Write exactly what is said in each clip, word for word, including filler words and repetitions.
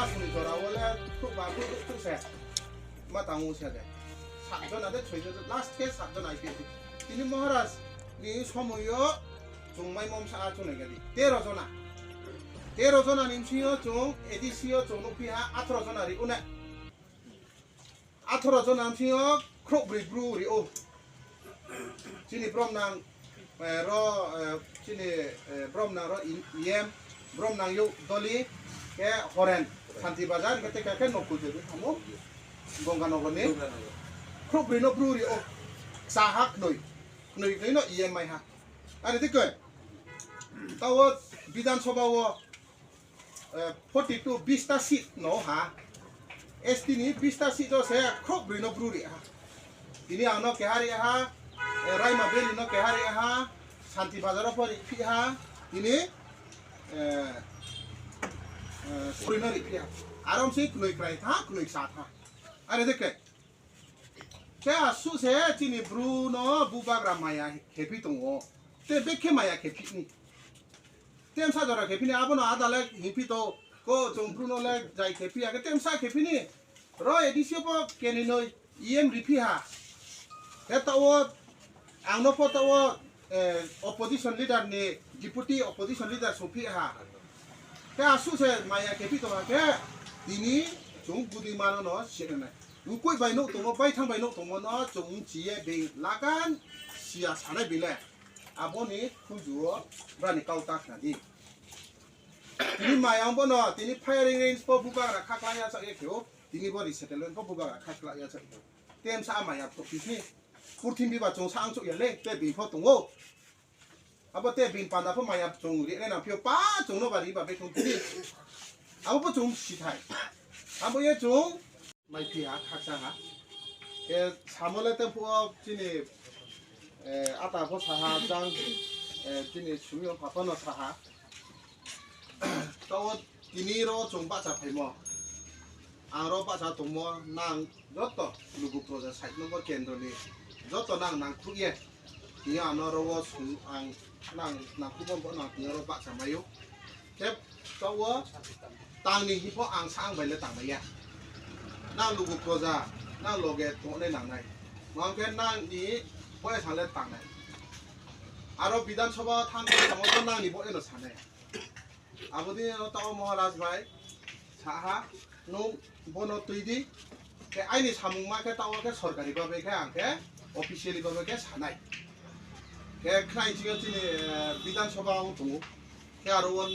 Ni jora wo le khrouhba khrouh khrouh se ma tang ou se de. Sat jona de, soi jona, last khe sat jona I P F T. Tini Maharaj ni somoi yo chung maimo bsa a chung nai gadi. Tero jona. Tero jona ni bsing yo chung A D C yo chung nuhphi ha, atharo jona ri ou na. Atharo jona bsing yo khrouhbroi Bru ri ou. Chini bromnang, eh, ro, eh, chini, eh, bromnang ro E M, bromnang yo Doli, khe Horen, Santi Bazar, khe teka khe Nokul Jodi, amo Gonganagar ni. Khrouhbroi no Bru ri ou. Ksa ha knoi. Knoi knoi no E M mai ha. Are de khe. Taoh wo Bidhan Sabha wo, eh, forty two, bis ta seat no ha. S T ni bis ta seat wo se khrouhbroi no Bru ri ha. Tini ang no keha ri ha, eh, Raima Valley no keha ri ha, Santi Bazar wo pho riphi ha, tini, eh, eh, Suri no riphi ha. Aro bsing knoi krai tha, knoi ksa tha. Are de khe. Khe asuh se chini Bru no bubagra maya khephi tong ou. Te bekhe maya khephi ni. Temsa jora khephi ni, abo no ada le hingphi tong, ko chung Bru no le jai khephi ya khe temsa khephi ni. Ro A D C pho kenoi noi E M riphi ha. Khe taoh wo, ang no pho taoh wo, eh, opposition leader ni, deputy opposition leader sungphi ha. Khe asuh se maya khephi tong ha khe, tini chung gudima no no si nai. Ukoi bai nouh tongmo, baithang bai nouh tongmo no chung chi ye being lagan siya sanai being le. Abo ni khuju wo brao ni kau ta khna di. Tini maya bo no, tini firing range pho bubagra khakla ya chak ye khe ou, tini bo resettlement pho bubagra khakla ya chak ye khe ou. Temsa a maya pho phi ni. Purthimbi ba chung sa ang chouh ya le, te being pho tong ou. Abo te being panda pho maya chung ri nai nang phi ou, pa chung no ba ri ba be chung phi ni. Abo pho chung si thai. Abo ye chung maiphi ha, khakchang ha. Khe samo le te phuh wo chini, eh, ata pho sa ha, jang, eh, chini sumi pha pho no sa ha. Taoh wo tini ro chung bahcha phaimo. Ang ro bahcha tongmo, nang joto lugu proja side number kendro ni joto nang nangkhruh ye. Tini ang no ro wo sung ang nang nangkhruhmo bo nang tini ro bahcha mai ou. Khe taoh wo tang ni hing pho ang sa ang bai le tang mai ya. Nang lugu proja, nang loge tongnai nangnai. Mang khe nang ni bo ye sa le tang nai. Aro Bidhan Sabha thanng khe tamo pho nang ni bo ye no sa nai. Abo dei no taoh wo Maharaj bai sa ha, nung bo no tui di. Khe aini samungma khe taoh wo khe sorkari babe khe ang khe officially babe khe sa nai. Khe khnai ching yo chini, eh, Bidhan Sabha ong tong ou. Khe aro wo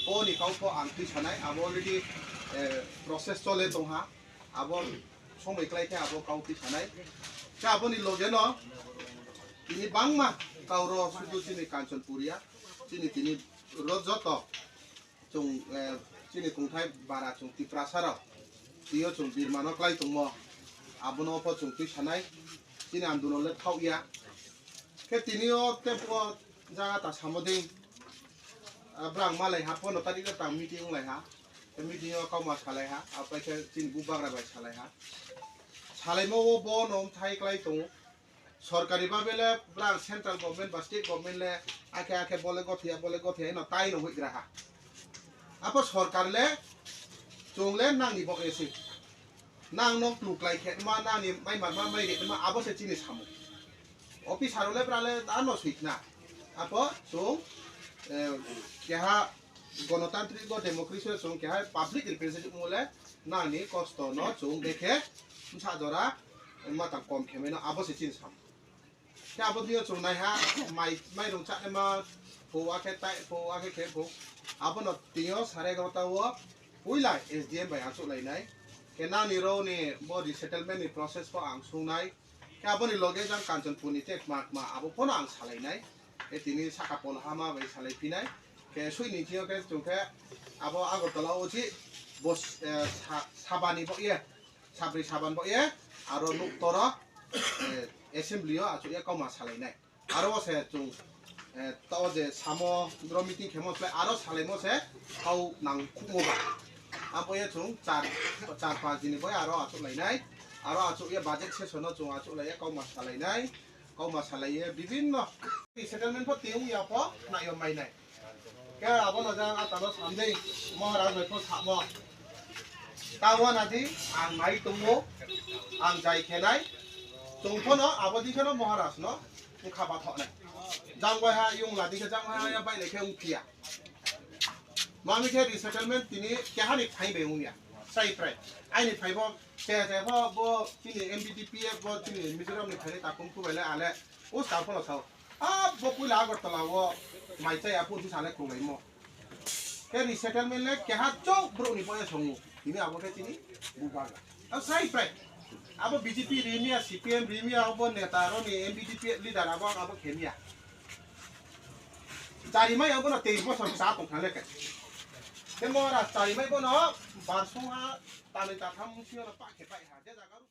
bo ni kau pho ang tui sa nai, abo already, eh, process chole tong ha. Abo somoi klái khe abo kau tui sa nai. Khe abo ni loge no tini bangma kau ro sudu chini Kanchanpur ya, chini tini ro joto chung, eh, chini kongthai bara chung Tiprasa rao, tini yo chung birma no klái tongmo, abo no pho chung tui sa nai, chini andolon le thaoh ya. Khe tini yo te phuh wo jaga ta samo dei, ah, brang malai ha, pondro tarik le tang meeting onglai ha. Khe meeting yo kauma salai ha, apai khe chini bubagra bai salai ha. Salaimo wo bo no bthai klái tong ou. Sorkari babe le brang central government ba state government le akhe akhe bo le gothi ya, bo le gothi ya, ino tai no hoihgra ha. Apho sorkar le chung le nang ni baoh ye se. Nang no kluklai khe ma, nang ni mai marma mai ri ma, abo se chini samung. Officer rao le bra le ano soi khna. Apho chung, eh, keha gonotantrik bo democracy wo chung keha public representative mo le nang ni kosto no chung bekhe bsa jora ma tang kom khe mai no abo se chini samung. Khe abo dei yo chung naiha mai, mairung chánaima pho, akhe tai pho, akhe khe pho. Abo no tini yo sare egarota wo poila S D M bai achouhlai nai. Khe nang ni ro ni bo resettlement ni process pho ang sung nai. Khe abo ni loge jang Kanchanpur ni te kma kma abo pho no ang salai nai. Khe tini sahka Polhama bai salai phi nai. Khe soi ni thing yo khe chung khe abo Agartala wo chi bo, eh, sa-, saba ni baoh ye, sabroi saba ni baoh ye, aro nouhktor wo, eh, assembly yo achouh ye kauma salai nai. Aro wo se chung, eh, taoh je samo ro meeting khemo slái aro salaimo se kau nangkhuhmo ba. Abo ye chung char, char panch din ni baoh ye aro achouhlai nai. Aro achouh ye budget session no chung achouhlai ye kauma salai nai. Kauma salai ye bibinno resettlement pho tong ya pho nai yo mai nai. Khe abo no jang ata no sam dei, Maharaj bai pho samo. Tawana di, ang mai tong ou, ang jai khe nai, chung pho no abo di khe no Maharaj no bkha bathoh nai. Jang bai ha, yung la di khe jang bai ha, ya bai lai khe ongphi ya. Mami khe resettlement tini keha ni phai bai ong ya. Sai prai. Aini phai bo, se se bo, bo chini M B D P F bo chini Mizoram ni phai ni takhum khu bai le ale. Uska pho no sao. A bo puila Agartala wo mai chaya pho si sale konglaimo. Khe resettlement le keha chouh brouh ni pho ya song ou. Tini abo khe tini bubagra. A sai prai. Abo B J P ri mi ya, C P M ri mi ya, abo neta rao ni M B D P leader abo, abo khe mi ya. Chari mai ya bo no teis bosor sa tong kha le khe. Khe mora chari mai bo no barsung ha tanoi tatham si yo no pa khe pai ha. Je zaga ru